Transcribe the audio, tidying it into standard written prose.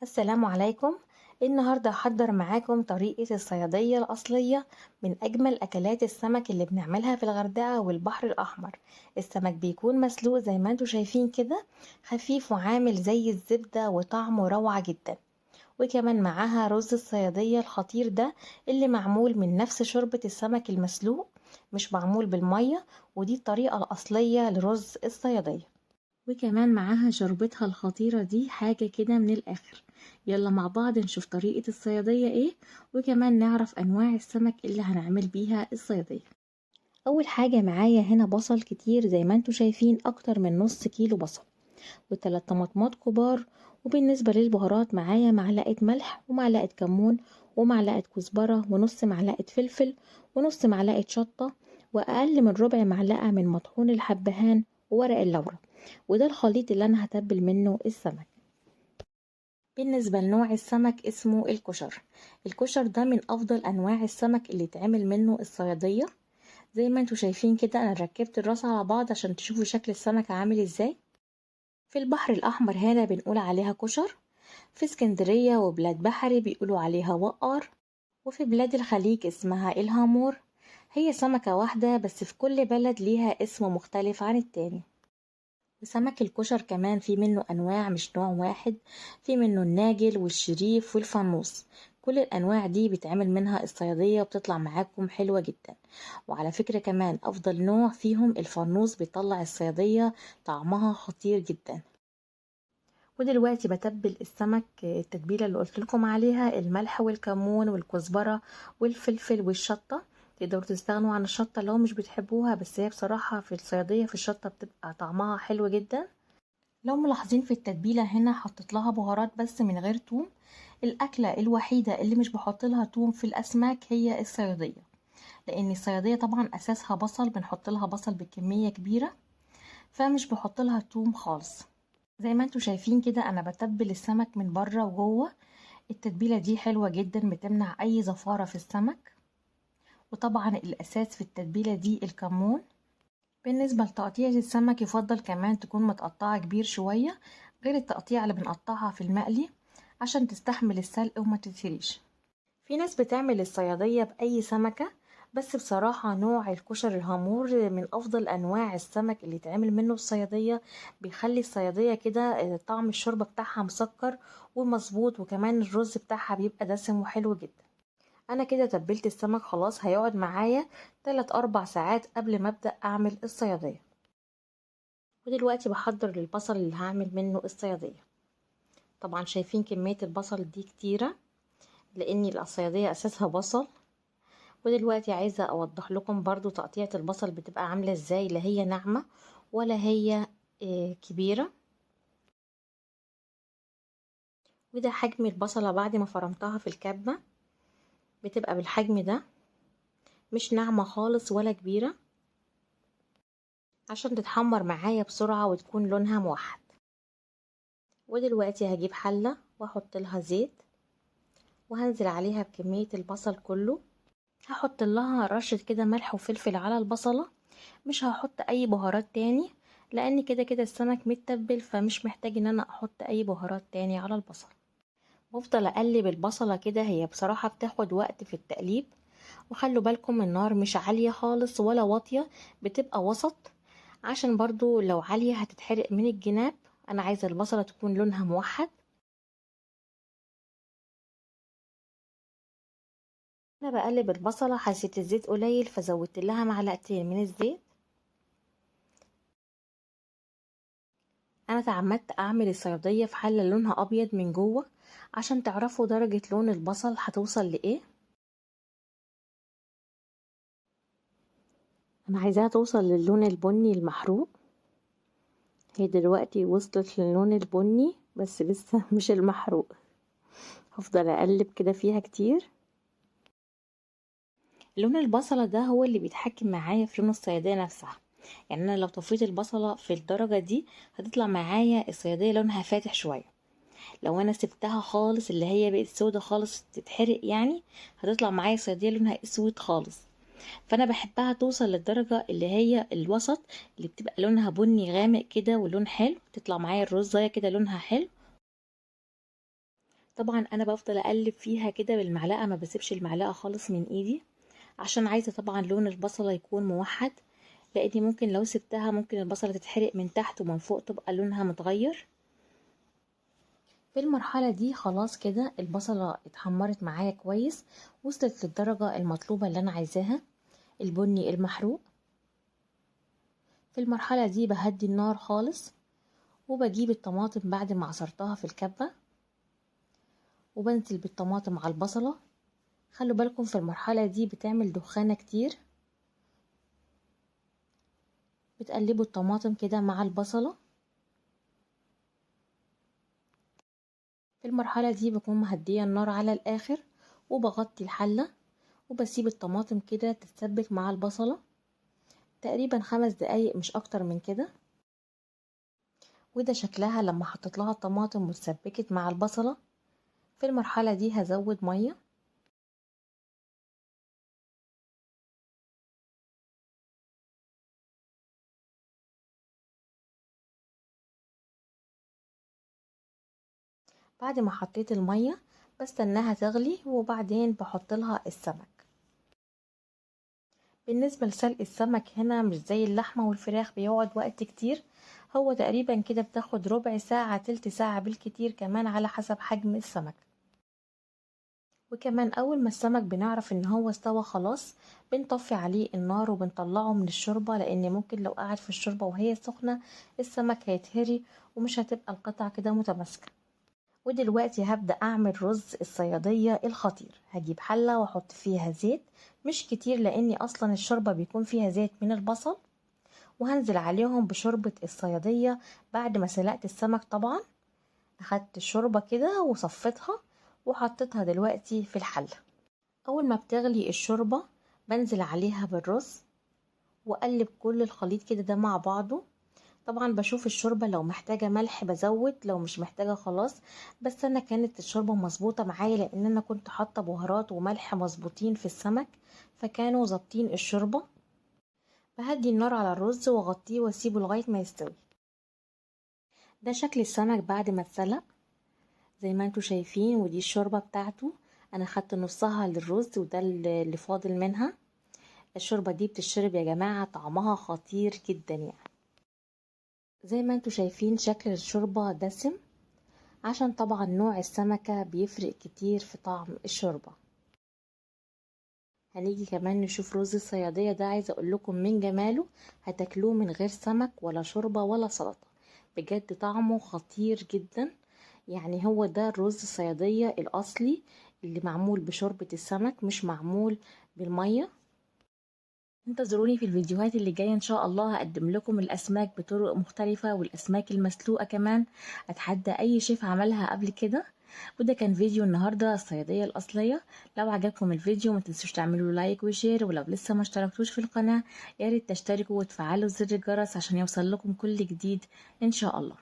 السلام عليكم. النهاردة هحضر معاكم طريقة الصيادية الأصلية من أجمل أكلات السمك اللي بنعملها في الغردقة والبحر الأحمر. السمك بيكون مسلوق زي ما انتوا شايفين كده، خفيف وعامل زي الزبدة وطعمه روعة جدا، وكمان معاها رز الصيادية الخطير ده اللي معمول من نفس شوربة السمك المسلوق، مش معمول بالمية، ودي الطريقة الأصلية لرز الصيادية، وكمان معاها شوربتها الخطيرة دي، حاجة كده من الآخر. يلا مع بعض نشوف طريقة الصيادية ايه، وكمان نعرف أنواع السمك اللي هنعمل بيها الصيادية. أول حاجة معايا هنا بصل كتير زي ما انتوا شايفين، أكتر من نص كيلو بصل، وتلات طماطمات كبار. وبالنسبة للبهارات معايا معلقة ملح ومعلقة كمون ومعلقة كزبرة ونص معلقة فلفل ونص معلقة شطة وأقل من ربع معلقة من مطحون الحبهان وورق اللورة، وده الخليط اللي أنا هتبل منه السمك. بالنسبة لنوع السمك اسمه الكشر. الكشر ده من أفضل أنواع السمك اللي يتعمل منه الصيادية. زي ما انتوا شايفين كده أنا ركبت الراس على بعض عشان تشوفوا شكل السمك عامل ازاي. في البحر الأحمر هنا بنقول عليها كشر، في اسكندرية وبلاد بحري بيقولوا عليها وقار، وفي بلاد الخليج اسمها الهامور. هي سمكة واحدة بس في كل بلد ليها اسم مختلف عن التاني. وسمك الكشر كمان في منه أنواع، مش نوع واحد، في منه الناجل والشريف والفانوس. كل الأنواع دي بيتعمل منها الصيادية وبتطلع معاكم حلوة جدا. وعلى فكرة كمان أفضل نوع فيهم الفانوس، بيطلع الصيادية طعمها خطير جدا. ودلوقتي بتبل السمك التتبيلة اللي قلت لكم عليها، الملح والكمون والكزبرة والفلفل والشطة. تقدروا تستغنوا عن الشطة لو مش بتحبوها، بس هي بصراحة في الصيادية في الشطة بتبقى طعمها حلو جدا. لو ملاحظين في التتبيلة هنا حطيت لها بهارات بس من غير توم. الأكلة الوحيدة اللي مش بحط لها توم في الأسماك هي الصيادية، لأن الصيادية طبعا أساسها بصل، بنحط لها بصل بكمية كبيرة، فمش بحط لها توم خالص. زي ما انتوا شايفين كده أنا بتبل السمك من بره وجوه. التتبيلة دي حلوة جدا، بتمنع أي زفارة في السمك، وطبعا الأساس في التتبيلة دي الكمون. بالنسبة لتقطيع السمك يفضل كمان تكون متقطعة كبير شوية، غير التقطيع اللي بنقطعها في المقلي، عشان تستحمل السلق وما تتهريش. في ناس بتعمل الصيادية بأي سمكة، بس بصراحة نوع الكشر الهامور من أفضل أنواع السمك اللي يتعمل منه الصيادية. بيخلي الصيادية كده طعم الشوربة بتاعها مسكر ومظبوط، وكمان الرز بتاعها بيبقى دسم وحلو جدا. انا كده تبلت السمك خلاص، هيقعد معايا 3-4 ساعات قبل ما ابدا اعمل الصياديه. ودلوقتي بحضر البصل اللي هعمل منه الصياديه. طبعا شايفين كميه البصل دي كتيره، لان الصياديه اساسها بصل. ودلوقتي عايزه اوضح لكم برضو تقطيعه البصل بتبقى عامله ازاي، لا هي ناعمه ولا هي كبيره. وده حجم البصله بعد ما فرمتها في الكبه، بتبقى بالحجم ده، مش ناعمة خالص ولا كبيرة، عشان تتحمر معايا بسرعة وتكون لونها موحد. ودلوقتي هجيب حلة واحط لها زيت، وهنزل عليها بكمية البصل كله. هحط لها رشة كده ملح وفلفل على البصلة، مش هحط اي بهارات تاني، لان كده كده السمك متبل، فمش محتاج ان انا احط اي بهارات تاني على البصل. بفضل اقلب البصلة كده، هي بصراحة بتاخد وقت في التقليب. وخلوا بالكم النار مش عالية خالص ولا واطية، بتبقى وسط، عشان برضو لو عالية هتتحرق من الجناب. انا عايزة البصلة تكون لونها موحد. انا بقلب البصلة، حسيت الزيت قليل فزودت لها معلقتين من الزيت. انا تعمدت اعمل الصيادية في حلة لونها ابيض من جوه عشان تعرفوا درجة لون البصل هتوصل لايه. انا عايزاها توصل للون البني المحروق. هي دلوقتي وصلت للون البني بس لسه مش المحروق. هفضل اقلب كده فيها كتير. لون البصلة ده هو اللي بيتحكم معايا في لون الصيادية نفسها. يعني انا لو طفيت البصلة في الدرجة دي هتطلع معايا الصيادية لونها فاتح شوية. لو انا سبتها خالص اللي هي بقت سودة خالص تتحرق، يعني هتطلع معايا الصيادية لونها اسود خالص. فانا بحبها توصل للدرجة اللي هي الوسط، اللي بتبقى لونها بني غامق كده ولون حلو، تطلع معايا الرزاية كده لونها حلو. طبعا انا بفضل اقلب فيها كده بالمعلقة، ما بسيبش المعلقة خالص من ايدي، عشان عايزة طبعا لون البصلة يكون موحد، لاني ممكن لو سبتها ممكن البصلة تتحرق من تحت ومن فوق تبقى لونها متغير. في المرحلة دي خلاص كده البصلة اتحمرت معايا كويس، وصلت للدرجة المطلوبة اللي انا عايزاها، البني المحروق. في المرحلة دي بهدي النار خالص، وبجيب الطماطم بعد ما عصرتها في الكبة، وبنزل بالطماطم على البصلة. خلوا بالكم في المرحلة دي بتعمل دخانة كتير. بتقلبوا الطماطم كده مع البصلة. في المرحلة دي بكون مهدية النار على الآخر، وبغطي الحلة، وبسيب الطماطم كده تتسبك مع البصلة تقريبا 5 دقايق، مش أكتر من كده. وده شكلها لما حطيت لها الطماطم واتسبكت مع البصلة. في المرحلة دي هزود مية. بعد ما حطيت المية بستناها تغلي، وبعدين بحط لها السمك. بالنسبة لسلق السمك هنا مش زي اللحمة والفراخ بيقعد وقت كتير، هو تقريبا كده بتاخد ربع ساعة تلت ساعة بالكتير، كمان على حسب حجم السمك. وكمان اول ما السمك بنعرف ان هو استوى خلاص بنطفي عليه النار وبنطلعه من الشوربة، لان ممكن لو قعد في الشوربة وهي سخنة السمك هيتهري ومش هتبقى القطع كده متماسكة. ودلوقتي هبدأ اعمل رز الصيادية الخطير. هجيب حلة واحط فيها زيت، مش كتير لاني اصلا الشوربة بيكون فيها زيت من البصل، وهنزل عليهم بشوربة الصيادية بعد ما سلقت السمك. طبعا اخدت الشوربة كده وصفيتها وحطيتها دلوقتي في الحلة. اول ما بتغلي الشوربة بنزل عليها بالرز واقلب كل الخليط كده ده مع بعضه. طبعا بشوف الشوربة لو محتاجة ملح بزود، لو مش محتاجة خلاص، بس انا كانت الشوربة مظبوطة معايا لان انا كنت حاطة بهارات وملح مظبوطين في السمك، فكانوا ظابطين الشوربة. بهدي النار على الرز واغطيه واسيبه لغاية ما يستوي. ده شكل السمك بعد ما اتسلق زي ما انتوا شايفين، ودي الشوربة بتاعته. انا خدت نصها للرز وده اللي فاضل منها. الشوربة دي بتشرب يا جماعة، طعمها خطير جدا. زي ما انتوا شايفين شكل الشوربة دسم، عشان طبعا نوع السمكة بيفرق كتير في طعم الشوربة. هنيجي كمان نشوف رز الصيادية ده، عايزة اقول لكم من جماله هتاكلوه من غير سمك ولا شوربة ولا سلطة، بجد طعمه خطير جدا. هو ده الرز الصيادية الاصلي اللي معمول بشوربة السمك، مش معمول بالمية. انتظروني في الفيديوهات اللي جاية ان شاء الله، هقدم لكم الاسماك بطرق مختلفة والاسماك المسلوقة كمان، اتحدى اي شيف عملها قبل كده. وده كان فيديو النهاردة الصيادية الاصلية. لو عجبكم الفيديو ما تنسوش تعملوا like و share، ولو لسه ما اشتركتوش في القناة يا ريت تشتركوا وتفعلوا زر الجرس عشان يوصل لكم كل جديد ان شاء الله.